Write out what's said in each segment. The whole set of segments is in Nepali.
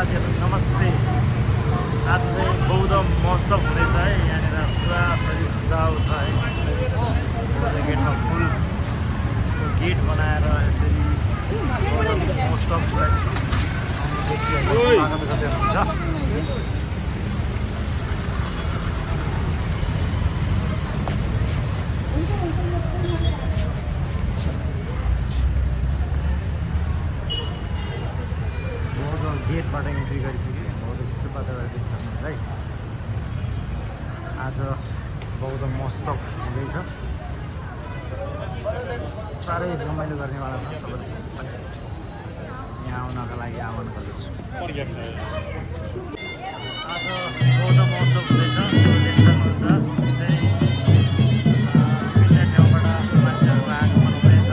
साथीहरू नमस्ते। आज चाहिँ बौद्ध महोत्सव हुँदैछ है। यहाँनिर पुरा सजिसजाउ छ है। गेटमा फुल त्यो गेट बनाएर यसरी बौद्ध महोत्सवलाई स्वागत गर्दै हुनुहुन्छ। गेटबाट इन्ट्री गरिसक्यो। बौद्ध स्तूपबाट देख्न सक्नुहुन्छ है। आज बौद्ध महोत्सव हुँदैछ। साह्रै रमाइलो गर्नेवाला छ। तपाईँहरू यहाँ आउनका लागि आह्वान गर्दछु। आज बौद्ध महोत्सव हुँदैछ। देख्न सक्नुहुन्छ यसै विभिन्न ठाउँबाट मान्छेहरूको आगमन हुँदैछ।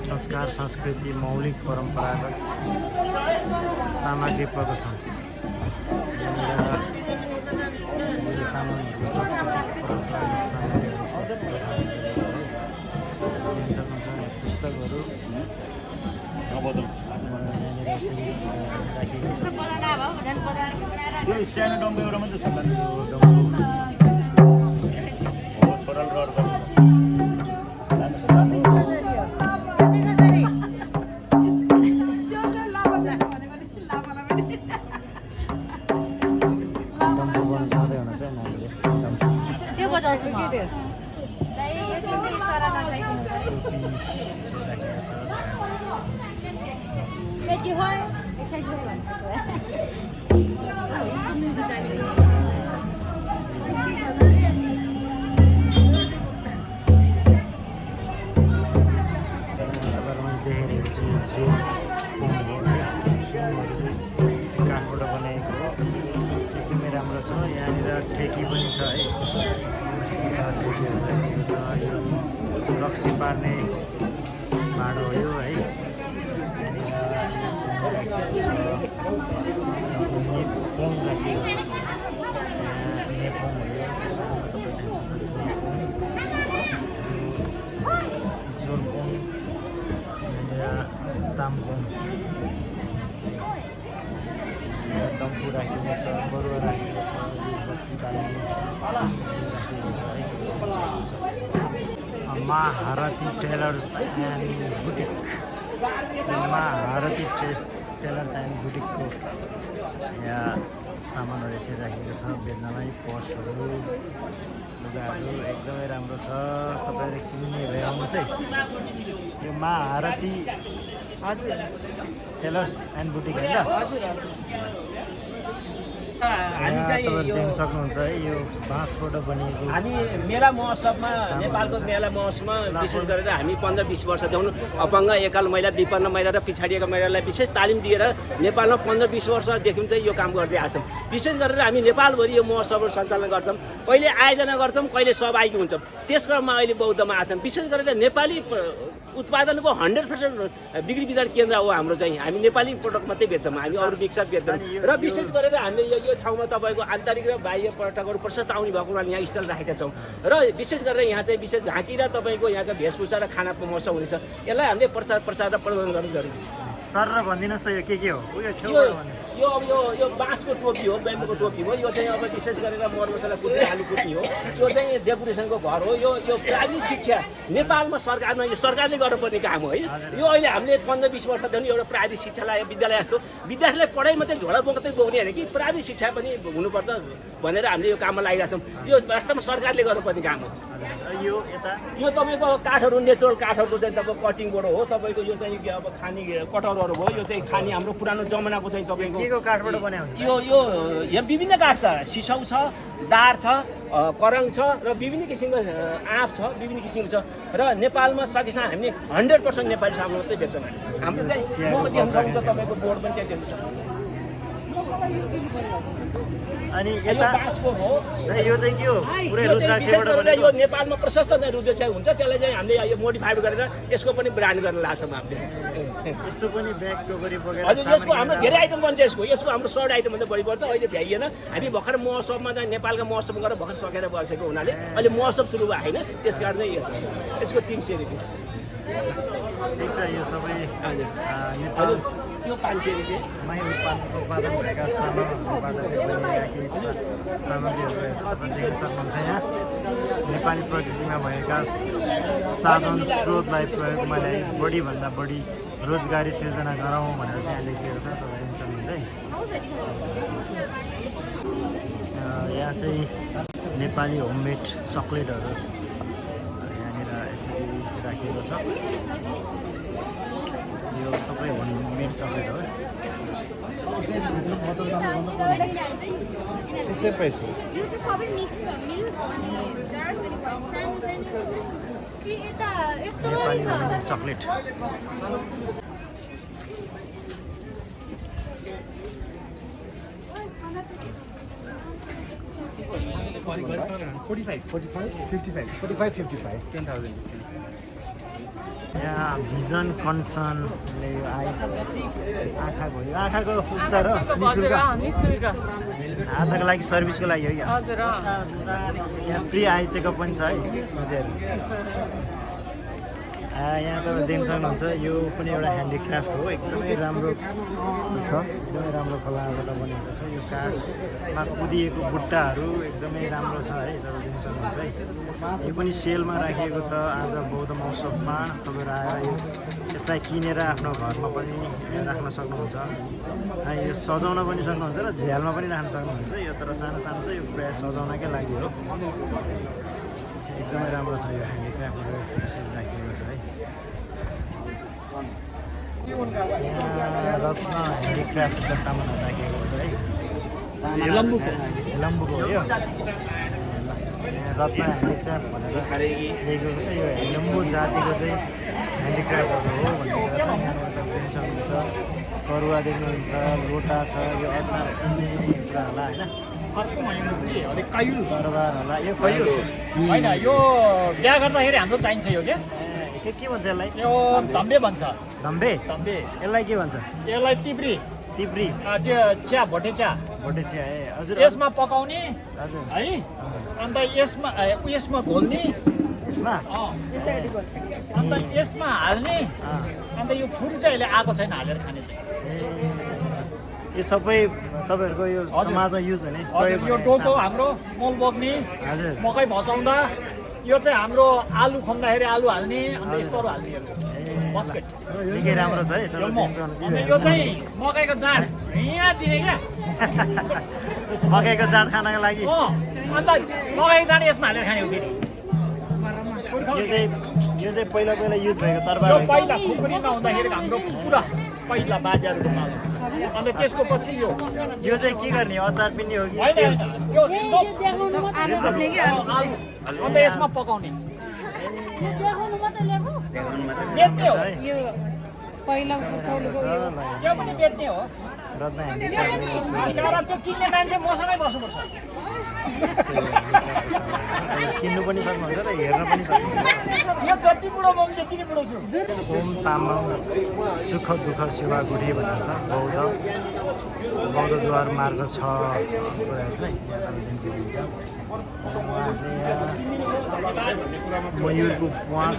संस्कार संस्कृति मौलिक परम्परागत सामग्री प्रदर्शन। यहाँनिर तामाङको सांस्कृतिक परम्परागत सामग्रीहरू पुस्तकहरू यहाँनिर यसरी राखिएको छ। काठबाट बनाएको हो। एकदमै राम्रो छ। यहाँनिर ठेकी पनि छ है। मस्ती छ, ठेकीहरू राखिएको छ। यो रक्सी पार्ने भाँडो हो यो है। नेपोङ राखिएको छ। नेपोङ हो यो। जोरपोङ, तामपोङ, डम्फु राखिएको छ। बरुवा राखिएको छ। बत्ती बाल्ने राखिएको छ है। महारथी टेलर्स एन्ड बुटिक। महारथी टेलर्स एन्ड बुटिकको यहाँ सामानहरू यसरी राखेको छ बेच्नलाई। पर्सहरू, लुगाहरू एकदमै राम्रो छ। तपाईँहरू किन्ने भए आउनुहोस् है। यो महारथी टेलर्स एन्ड बुटिक होइन। तपाईँहरू देख्न सक्नुहुन्छ है। यो बाँसबाट बनिएको हामी मेला महोत्सवमा, नेपालको मेला महोत्सवमा विशेष गरेर हामी 15-20 वर्षदेखि अपाङ्ग, एकाल महिला, विपन्न महिला र पिछाडिएका महिलालाई विशेष तालिम दिएर नेपालमा 15-20 वर्षदेखि चाहिँ यो काम गर्दै आछौँ। विशेष गरेर हामी नेपालभरि यो महोत्सवहरू सञ्चालन गर्छौँ। कहिले आयोजना गर्छौँ, कहिले सहभागी हुन्छौँ। त्यस क्रममा अहिले बौद्धमा आछौँ। विशेष गरेर नेपाली उत्पादनको 100% बिक्री वितरण केन्द्र हो हाम्रो चाहिँ। हामी नेपाली प्रडक्ट मात्रै बेच्छौँ, हामी अरू मिक्सअप बेच्छौँ। र विशेष गरेर हामीले यो ठाउँमा तपाईँको आन्तरिक र बाह्य पर्यटकहरू प्रशस्त आउने भएको हुनाले यहाँ स्टल राखेका छौँ। र विशेष गरेर यहाँ चाहिँ विशेष झाँकी र तपाईँको यहाँको वेशभूषा र खानाको महोत्सव हुनेछ। यसलाई हामीले प्रचार र प्रबन्धन गर्नु जरुरी छ। सर र भनिदिनुहोस् त यो के हो? यो अब यो बाँसको टोपी हो, बेम्बोको टोपी हो। यो चाहिँ अब विशेष गरेर मरमसला कुट्ने आलु कुट्ने हो। यो चाहिँ डेकोरेसनको घर हो। यो प्राविधिक शिक्षा नेपालमा सरकारमा यो सरकारले गर्नुपर्ने काम हो है। यो अहिले हामीले 15-20 वर्षदेखि एउटा प्राविधिक शिक्षालाई विद्यालय जस्तो विद्यार्थीलाई पढाइ मात्रै झोला बोक्दै बोक्ने होइन कि प्राविधिक शिक्षा पनि हुनुपर्छ भनेर हामीले यो काममा लागिरहेको छौँ। यो वास्तवमा सरकारले गर्नुपर्ने काम हो। यो तपाईँको काठहरू नेचुरल काठहरूको चाहिँ तपाईँको कटिङ बोर्ड हो। तपाईँको यो चाहिँ अब खानी कटरहरू भयो। यो चाहिँ खानी हाम्रो पुरानो जमानाको चाहिँ तपाईँको काठबाट बनाएको यो यहाँ विभिन्न काठ छ, सिसौ छ, दार छ, करङ छ र विभिन्न किसिमको आँप छ, विभिन्न किसिमको छ। र नेपालमा सकेसम्म हामीले 100% नेपाली सामान मात्रै बेच्छौँ। हाम्रो चाहिँ म देख्नु तपाईँको बोर्ड पनि त्यहाँ देख्नु सक्नुहुन्छ। अनि यता बाँसको हो। यो चाहिँ के हो? पुरै रुद्राक्षबाट बनेको। यो नेपालमा प्रशस्त चाहिँ रुद्राक्ष हुन्छ, त्यसलाई चाहिँ हामीले यो मोडिफाइड गरेर यसको पनि ब्रान्ड गर्न लाग्छौँ हामीले। यस्तो पनि ब्याग टोकरी बोकेर हजुर, यसको हाम्रो धेरै आइटम बन्छ। यसको हाम्रो 100 आइटमभन्दा बढी पर्छ। अहिले भ्याइएन। हामी भर्खर महोत्सवमा चाहिँ नेपालका महोत्सव गरेर भर्खर सकेर बसेको हुनाले अहिले महोत्सव सुरु भएको होइन, त्यस कारण चाहिँ यसको 300 रुपियाँ। ठिक छ। यो सबै नेपाल यो 500 रुपियाँ। मै उत्पादन भएका सामानहरूबाट बनिएका केही सामग्रीहरू रहेछ। तपाईँ देख्न सक्नुहुन्छ यहाँ नेपाली प्रकृतिमा भएका साधन स्रोतलाई प्रयोगमा ल्याई बढीभन्दा बढी रोजगारी सिर्जना गरौँ भनेर त्यहाँ लेखिएको छ। तपाईँ हेर्न सक्नुहुन्छ है। यहाँ चाहिँ नेपाली होममेड चक्लेटहरू यहाँनिर यसरी राखिएको छ। यो सबै होममेड चक्लेट हो। त्यसै पैसा यो चाहिँ सबै मिक्स छ, मिल्क अनि डार्क अनि सानो सानो कि यता यस्तो नेपाली छ। Homemade chocolate. 45, 10,000. यहाँ भिजन कन्सर्नले यो आँखाको उपचार हो निःशुल्क आजको लागि सर्भिसको लागि हो क्या? हजुर यहाँ फ्री आई चेकअप पनि छ है साथीहरू। यहाँ तपाईँ देख्न सक्नुहुन्छ यो पनि एउटा ह्यान्डिक्राफ्ट हो। एकदमै राम्रो छ, एकदमै राम्रो कलाबाट बनेको छ। यो काठमा कुदिएको बुट्टाहरू एकदमै राम्रो छ है, तपाईँ देख्न सक्नुहुन्छ है। यो पनि सेलमा राखिएको छ आज बौद्ध महोत्सवमा। तपाईँहरू आएर यसलाई किनेर आफ्नो घरमा पनि राख्न सक्नुहुन्छ। यो सजाउन पनि सक्नुहुन्छ र झ्यालमा पनि राख्न सक्नुहुन्छ। यो तर सानो सानो छ, यो प्रायः सजाउनकै लागि हो। एकदमै राम्रो छ यो ह्यान्डिक्राफ्टहरू यसरी राखिएको छ है। यहाँ रत्न ह्यान्डिक्राफ्टका सामानहरू राखिएको छ है। लम्बुको हो यो। रत्न ह्यान्डिक्राफ्ट भनेर लेखेको छ। यो लम्बु जातिको चाहिँ ह्यान्डिक्राफ्टहरू हो भनेर छ। यहाँबाट देख्न सक्नुहुन्छ करुवा देख्नुहुन्छ, लोटा छ, यो अचार कुरा होला होइन, दरबार होला। यो कयु होइन, यो बिहा गर्दाखेरि हाम्रो चाहिन्छ यो क्या। के भन्छ यसलाई? यो धम्बे भन्छ। धम्बे? धम्बे। यसलाई के भन्छ? यसलाई तिब्री। तिब्री त्यो चिया भोटे चिया। भोटे चिया ए हजुर। यसमा पकाउने हजुर है, अन्त यसमा घोल्ने, यसमा अन्त यसमा हाल्ने, अन्त यो फुल चाहिँ अहिले आएको छैन हालेर खाने चाहिँ। यो सबै तपाईँहरूको यो समाजमा युज हुने यो डोको हाम्रो मल बोक्ने, हजुर मकै भचाउँदा यो चाहिँ हाम्रो आलु खन्दाखेरि आलु हाल्ने, अन्त यस्तोहरू हाल्ने बस्केट। निकै राम्रो छ है। अन्त यो चाहिँ मकैको जाँड यहाँ दिने क्या। मकैको जाँड खानको लागि। अन्त मकैको जाँड यसमा हालेर खाने हो फेरि। यो चाहिँ पहिला युज भएको तरबार यो पहिला खुकुरीमा हुँदाखेरि हाम्रो पुरा पहिला बाजेहरूमा। अन्त त्यसको पछि यो चाहिँ के गर्ने? अचार पिन्ने हो कि? होइन, यो देखाउनु मात्रै आलु, अन्त यसमा पकाउने यो देखाउनु मात्रै ल्याएको। मेट्ने हो। यो राम्रो छ त्यो पनि बेच्ने हो रत्न ह्यान्डिक्राफ्ट तर त्यो किन्ने मान्छे मसँगै बस्नुपर्छ किन्नु पनि सक्नुहुन्छ र हेर्न पनि सक्नुहुन्छ यो जति बुढो म पनि त्यति नै बुढो छु ओम तामाङ सुख दुःख शिवा गुठी भनेर छ बौद्धद्वार मार्ग 6 कुरा छ मयुरको प्वाक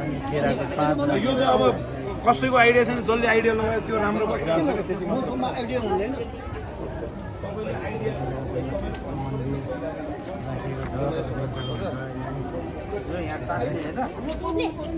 अनि केराको पात यो चाहिँ अब कसैको आइडिया छैन जसले आइडिया लगायो त्यो राम्रो भइरहेको छ त्यति यस्तो मन्दिर राखेको छ